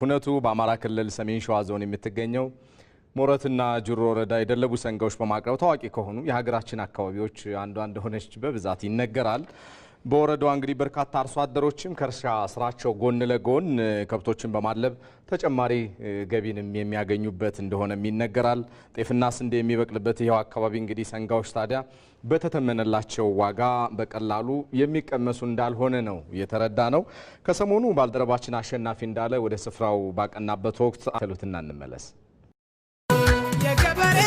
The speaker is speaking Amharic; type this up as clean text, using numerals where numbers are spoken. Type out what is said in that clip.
ሁነቱ በአማራ ክልል ሰሜን ሸዋ ዞን የምትገኘው ሞረትና ጅሩ ወረዳ የደለቡ ሰንጋዎች በማቅረብ ታዋቂ ከሆኑ የሀገራችን አካባቢዎች አንዷ እንደሆነች በብዛት ይነገራል። በወረዳዋ እንግዲህ በርካታ አርሶ አደሮችም ከእርሻ ስራቸው ጎን ለጎን ከብቶችን በማድለብ ተጨማሪ ገቢንም የሚያገኙበት እንደሆነም ይነገራል። ጤፍና ስንዴ የሚበቅልበት ይኸው አካባቢ እንግዲህ ሰንጋዎች ታዲያ በተተመነላቸው ዋጋ በቀላሉ የሚቀመሱ እንዳልሆነ ነው የተረዳ ነው። ከሰሞኑ ባልደረባችን አሸናፊ እንዳለ ወደ ስፍራው ባቀናበት ወቅት ተሉትና እንመለስ። የገበሬ